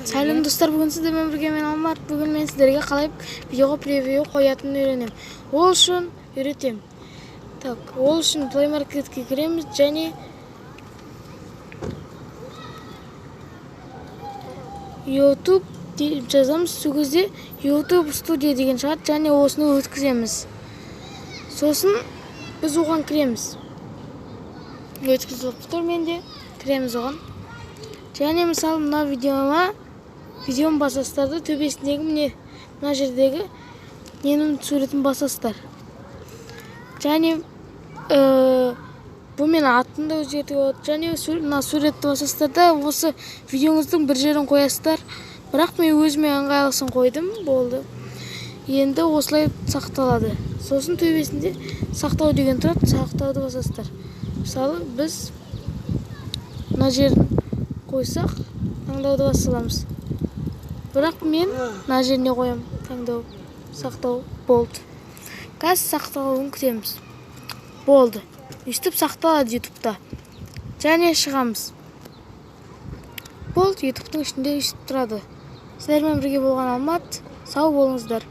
Сәлем, достар! Бүгін сіздермен бірге мен, Алмат. Бүгін мен сіздерге қалай видеоға превью қоятынын үйренемін. Ол үшін үйретемін. Так, ол үшін Play Marketке кіреміз және YouTube деп жазамыз. Сол кезде YouTube Studio деген шығады және осыны өткіземіз. Сосын біз оған кіреміз. Өткізіліп тұр менде. Кіреміз оған. Және мысалы мына видеоны басасыздар да, төбесіндегі міне мына жердегі ненің суретін басасыздар. Және бұмен атын да өзгертуге болады. Және мына суретті басасыздар да, осы видеоңыздың бір жерін қоясыздар. Бірақ мен өзіме ыңғайлысын қойдым, болды. Енді осылай сақталады. Сосын төбесінде сақтау деген тұрады, сақтауды басасыздар. Мысалы, біз мына жерін қойсақ, таңдауды баса саламыз. Бірақ мен мына жеріне қоямын. Таңдау, сақтау, болды. Қазір сақталуын күтеміз. Болды. Өйстіп сақталады YouTube'та. Және шығамыз. Болды, YouTube'тың ішінде өйстіп тұрады. Сіздермен бірге болған Алмат. Сау болыңыздар.